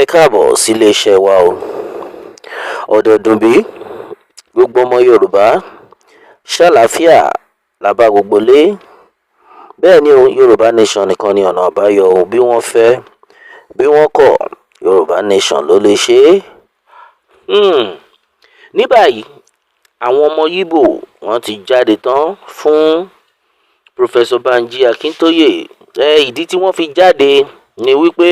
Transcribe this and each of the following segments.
Ẹ káàbọ̀ síléeṣẹ́ wa o. Ọ̀dẹ̀ bí gbogbo ọmọ Yorùbá ṣàlàáfíà la bá gbogbo lé. Bẹ́ẹ̀ ni o, Yorùbá Nation nìkan ni ọ̀nà àbáyọ o. Bí wọ́n fẹ́, bí wọ́n kọ̀, Yorùbá Nation ló lè ṣe é. Ní báyìí, àwọn ọmọ Ìgbò wọ́n ti jáde tán fún Professor Banji Akintoye. Ìdí tí wọ́n fi jáde ni wípé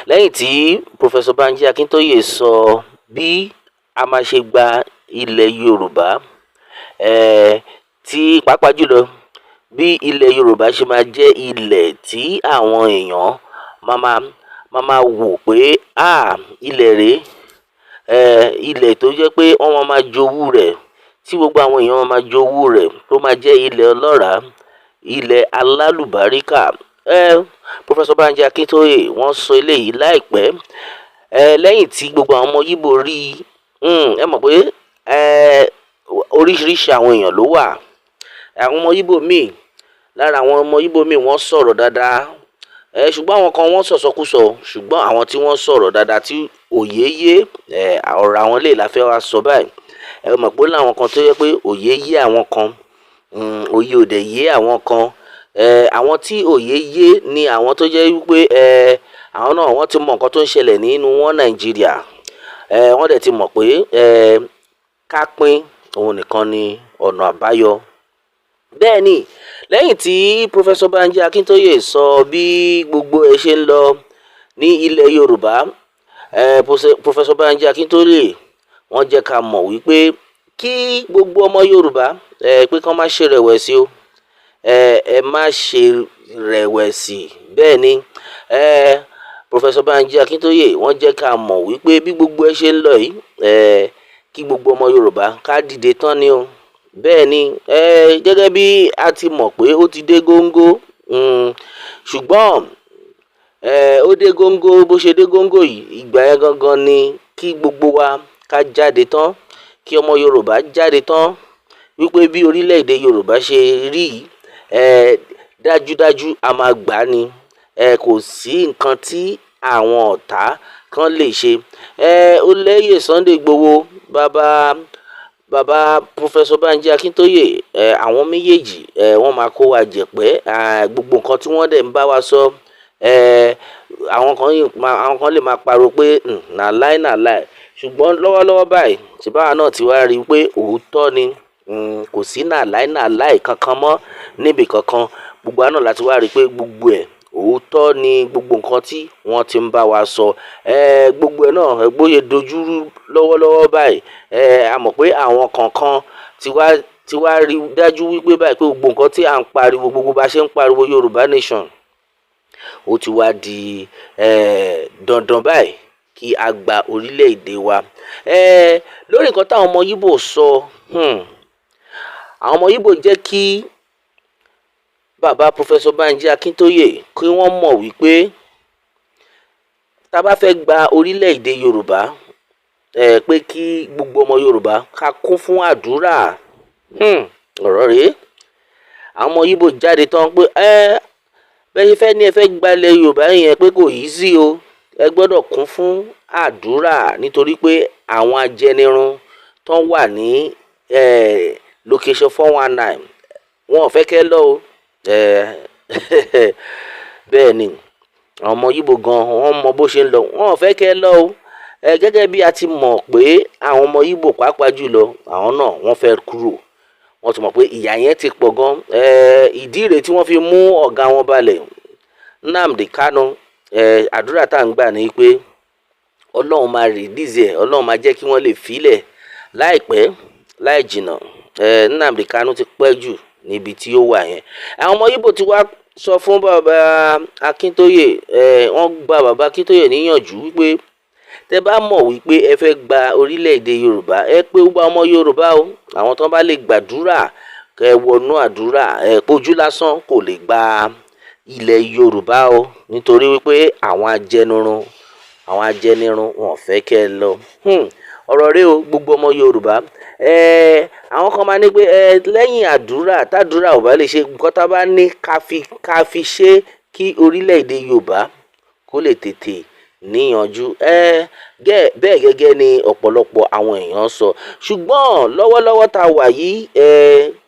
lẹ́yìn tí Professor Banji Akintoye sọ bí a máa ṣe gba ilẹ̀ Yorùbá, tí pàápàá jùlọ bí ilẹ̀ Yorùbá ṣe máa jẹ́ ilẹ̀ tí àwọn èèyàn máa máa wò pé, ah, ilẹ̀ rèé, ilẹ̀ tó jẹ́ pé wọ́n máa máa jowú rẹ̀, tí gbogbo àwọn èèyàn máa máa jowú rẹ̀, tó máa jẹ́ ilẹ̀ ọlọ́ràá, ilẹ̀ alálùbáríkà. Professor Banji Akintoye wọ́n sọ eléyìí láìpẹ́, lẹ́yìn tí gbogbo àwọn ọmọ Ìgbò rí. Ẹ mọ̀ pé oríṣiríṣi àwọn èèyàn ló wà. Àwọn ọmọ Ìgbò míì, lára àwọn ọmọ Ìgbò míì, wọ́n sọ̀rọ̀ dáadáa, ṣùgbọ́n àwọn kan wọ́n sọ̀sọkúsọ. Ṣùgbọ́n àwọn tí wọ́n sọ̀rọ̀ dáadáa tí òye yé, ọ̀rọ̀ àwọn lè la fẹ́ wá sọ báyìí. Ẹ mọ̀ pé láwọn kan tó yẹ pé òye yé àwọn kan, òye ò dẹ̀ yé àwọn kan. Àwọn tí òye yé ni àwọn tó jẹ́ wípé àwọn náà wọ́n ti mọ nǹkan tó ń ṣẹlẹ̀ nínú wọn Nàìjíríà. Wọ́n dẹ̀ ti mọ̀ pé ká pín òun nìkan ni ọ̀nà àbáyọ. Bẹ́ẹ̀ ni, lẹ́yìn tí Professor Banji Akintoye sọ bí gbogbo ẹ̀ ṣe ń lọ ní ilẹ̀ Yorùbá, Professor Banji Akintoye wọ́n jẹ́ ká mọ̀ wípé kí gbogbo ọmọ Yorùbá pé kán má ṣe rẹ̀wẹ̀sì o. Ẹ má ṣe rẹ̀wẹ̀sì. Bẹ́ẹ̀ ni, Professor Banji Akintoye wọ́n jẹ́ ká mọ̀ wípé bí gbogbo ẹ ṣe ń lọ yìí, kí gbogbo ọmọ Yorùbá ká dìde tán ni o. Bẹ́ẹ̀ ni, gẹ́gẹ́ bí a ti mọ̀ pé ó ti dé góńgó, ṣùgbọ́n ó dé góńgó, bó ṣe dé góńgó yìí, ìgbà yẹn gangan ni kí gbogbo wa ká jáde tán, kí ọmọ Yorùbá jáde tán wípé bí orílẹ̀-èdè Yorùbá ṣe rí yìí, dájúdájú a máa gbà á ni. Kò sí nǹkan tí àwọn ọ̀tá kan lè ṣe. Olóyè Sunday Igboho, bàbá bàbá Professor Banji Akintoye, àwọn méjèèjì, wọ́n máa kó wa jẹ̀pẹ́. Gbogbo nǹkan tí wọ́n dẹ̀ ń bá wa sọ, àwọn kan lè máa pariwo pé na lie, na lie, ṣùgbọ́n lọ́wọ́lọ́wọ́ báyìí, ṣèbáwa náà ti wá rí i pé òótọ́ ni. Kò sí na lie, na lie kankan mọ́ níbì kankan. Gbogbo wa náà láti wá rí i pé gbogbo ẹ̀ òótọ́ ni, gbogbo nǹkan tí wọ́n ti ń bá wa sọ. Gbogbo ẹ̀ náà bóyá dojúrú lọ́wọ́lọ́wọ́ báyìí, a mọ̀ pé àwọn kankan ti wá rí dájú wípé báyìí pé gbogbo nǹkan tí à ń pariwo, gbogbo bá ṣe ń pariwo Yorùbá Nation, ó ti wá di dandan báyìí kí a gba orílẹ̀-èdè wa. Lórí nǹkan táwọn ọmọ Ìgbò sọ, àwọn ọmọ Ìgbò jẹ́ kí bàbá Professor Banji Akintoye kí wọ́n mọ̀ wípé tá a bá fẹ́ gba orílẹ̀-èdè Yorùbá, pé kí gbogbo ọmọ Yorùbá ká kún fún àdúrà. Ọ̀rọ̀ rèé. Àwọn ọmọ Ìgbò jáde tán pé bẹ́ẹ̀ ṣe fẹ́ ní ẹ fẹ́ gbalẹ̀ Yorùbá yẹn, pé kò easy o, ẹ gbọ́dọ̀ kún fún àdúrà, nítorí pé àwọn ajẹnirun tó wà ní location 419, wọn ò fẹ́ kẹ́ lọ o. Bẹ́ẹ̀ ni, àwọn ọmọ Ìgbò gan wọ́n mọ bó ṣe ń lọ, wọn ò fẹ́ kẹ́ lọ o. Gẹ́gẹ́ bí a ti mọ̀ pé àwọn ọmọ Ìgbò pàápàá jùlọ, àwọn náà wọ́n fẹ́ kúrò. Wọ́n ti mọ̀ pé ìyà yẹn ti pọ̀ gan. Ìdí rèé tí wọ́n fi mú ọ̀gá wọn balẹ̀, Nnamdi Kanu. Àdúrà tá à ń gbà ní pé Ọlọ́run máa release ẹ̀, Ọlọ́run máa jẹ́ kí wọ́n lè filẹ̀ láìpẹ́ láì jìnnà. Nnamdi Kanu ti pẹ́ jù níbi tí ó wà yẹn. Àwọn ọmọ Ìgbò ti wá sọ fún bàbá Akíntóyè, wọ́n gba bàbá Akíntóyè níyànjú wípé tẹ́ bá mọ̀ wípé ẹ fẹ́ gba orílẹ̀-èdè Yorùbá, ẹ pé gbogbo ọmọ Yorùbá o, àwọn tó bá lè gbàdúrà, kẹ́ wọnú àdúrà. Ẹ pójú lásán kò lè gba ilẹ̀ Yorùbá o, nítorí wípé àwọn ajẹnirun wọn ò fẹ́ kẹ́ ẹ lọ. Ọ̀rọ̀ rẹ o, gbogbo ọmọ Yorùbá. Àwọn kan máa ní pé lẹ́yìn àdúrà, tàdúrà ò bá lè ṣe nǹkan tá a bá ní ká fi ṣe kí orílẹ̀-èdè Yorùbá kó lè tètè Níyanjú. Ẹ bẹ́ẹ̀ gẹ́gẹ́ ni ọ̀pọ̀lọpọ̀ àwọn èèyàn sọ, ṣùgbọ́n lọ́wọ́lọ́wọ́ tá a wà yìí, ẹ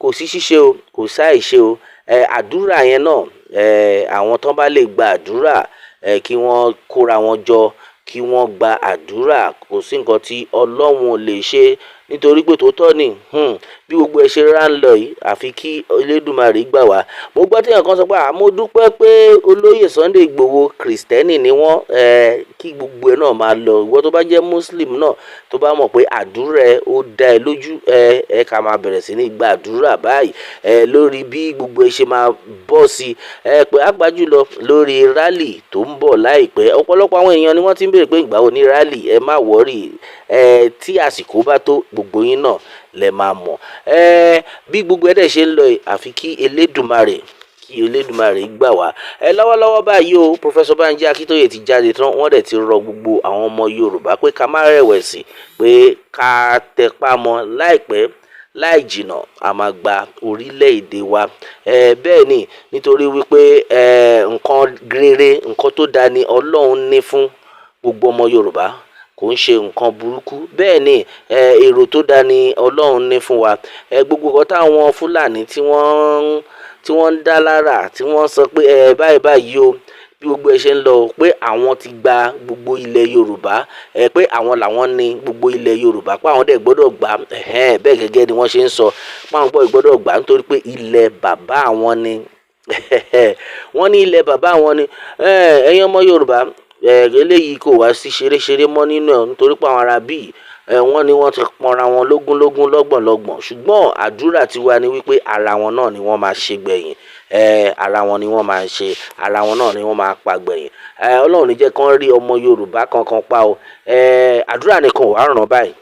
kò sí ṣíṣe o, kò sáì ṣe o. Àdúrà yẹn náà, àwọn tán bá lè gba àdúrà, kí wọ́n kóra wọn jọ, kí wọ́n gba àdúrà. Kò sí nǹkan tí Ọlọ́run ò lè ṣe, nítorí pé tòótọ́ ni, bí gbogbo ẹ ṣe rà ń lọ yìí, àfi kí Elédùmarè gbà wá. Mo gbọ́ tí èèyàn kan sọ pé àmọ́ dúpẹ́ pé olóyè Sunday Igboho, Kristẹni ni wọ́n. Kí gbogbo ẹ náà máa lọ. Ìwọ tó bá jẹ́ Muslim náà, tó bá mọ̀ pé àdúrà ẹ ó dá ẹ lójú, ẹ ká máa bẹ̀rẹ̀ sí ní gba àdúrà báyìí lórí bí gbogbo ẹ ṣe máa bọ́ sí pé àgbájúlọ lórí rally tó ń bọ̀ láìpẹ́. Ọ̀pọ̀lọpọ̀ àwọn èèyàn ni wọ́n ti ń béèrè pé ìgbà wo ní rally. Ẹ má worry, tí àsìkò bá tó, gbogbo yín náà lẹ máa mọ̀ bí gbogbo ẹ dẹ̀ ṣe ń lọ. Àfi kí Elédùmarè gbà wá. Lọ́wọ́lọ́wọ́ báyìí o, Professor Banji Akíntóyè ti jáde tán. Wọ́n dẹ̀ ti rọ gbogbo àwọn ọmọ Yorùbá pé ká má rẹ̀wẹ̀sì, pé ká tẹpá mọ́. Láìpẹ́ láì jìnà, a máa gba orílẹ̀-èdè wa. Bẹ́ẹ̀ ni, nítorí wípé nǹkan rere, nǹkan tó dáa ni Ọlọ́run ní fún gbogbo ọmọ Yorùbá, kò ń ṣe nǹkan burúkú. Bẹ́ẹ̀ ni, èrò tó dáa ni Ọlọ́run ní fún wa. Gbogbo nǹkan táwọn Fúlàní tí wọ́n ń dá lára, tí wọ́n sọ pé báyìí báyìí o, bí gbogbo ẹ ṣe ń lọ, pé àwọn ti gba gbogbo ilẹ̀ Yorùbá, pé àwọn làwọn ní gbogbo ilẹ̀ Yorùbá, pé àwọn dẹ̀ gbọ́dọ̀ gbà. Ẹ̀hẹ́n, bẹ́ẹ̀ gẹ́gẹ́ ni wọ́n ṣe ń sọ pé àwọn gbọ́dọ̀ gbà, nítorí pé ilẹ̀ bàbá àwọn ni. Wọ́n ní ilẹ̀ bàbá àwọn ni. Ẹ̀yin ọmọ Yorùbá, eléyìí kò wá sí ṣeréṣeré mọ́ nínú ẹ̀, nítorí pé àwọn ará bíi wọ́n ní wọ́n ti pọnra wọn lógúnlógún, lọ́gbọ̀nlọ́gbọ̀n. Ṣùgbọ́n àdúrà tiwa ni wípé ara wọn náà ni wọ́n máa ṣe gbẹ̀yìn. Ara wọn ni wọ́n máa ṣe, ara wọn náà ni wọ́n máa pa gbẹ̀yìn. Ọlọ́run ní jẹ́ kán rí ọmọ Yorùbá kankan pa o. Àdúrà nìkan ò wá ràn báyìí.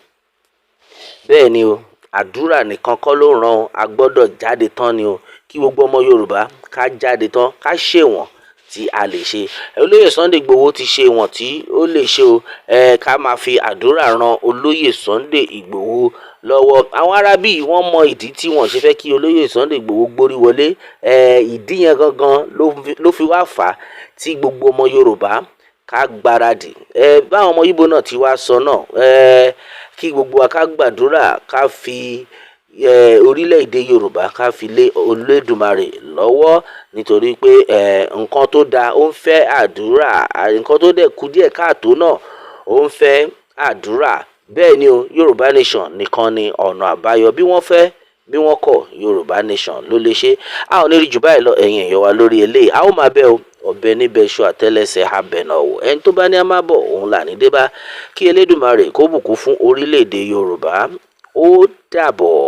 Bẹ́ẹ̀ ni o, àdúrà nìkan kọ́ ló ràn o, a gbọ́dọ̀ jáde tán ni o. Kí gbogbo ọmọ Yorùbá ká jáde tán, ká ṣèwọ̀n tí a lè ṣe. Olóyè Sunday Igboho ti ṣe ìwọ̀n tí ó lè ṣe o. Ká máa fi àdúrà ran olóyè Sunday Igboho lọ́wọ́. Àwọn arábí, wọ́n mọ ìdí tí wọ́n ṣe fẹ́ kí olóyè Sunday Igboho gbórí wọlé. Ìdí yẹn gangan ló fi wá fà á tí gbogbo ọmọ Yorùbá ká gbáradì. Báwọn ọmọ Ìgbò náà ti wá sọ náà, kí gbogbo wa ká gbàdúrà, ká fi orílẹ̀-èdè Yorùbá, ká fi lé Olódùmarè lọ́wọ́, nítorí pé nǹkan tó dáa, ó ń fẹ́ àdúrà. Nǹkan tó dẹ̀ kú díẹ̀ káàtó náà, ó ń fẹ́ àdúrà. Bẹ́ẹ̀ ni o, Yorùbá Nation nìkan ni ọ̀nà àbáyọ. Bí wọ́n fẹ́, bí wọ́n kọ̀, Yorùbá Nation ló lè ṣe. A ò ní rí jù báyìí lọ, ẹ̀yin èèyàn wa, lórí eléyìí. A ó máa bẹ́ o, ọ̀bẹ níbẹ̀ ṣu, àtẹ́lẹsẹ̀ abẹ̀nà wò. Ẹni tó bá ní a máa bọ̀, òun là ní dé bá. Kí Elédùmarè kó bùkún fún orílẹ̀-èdè Yorùbá. Ó dàbọ̀.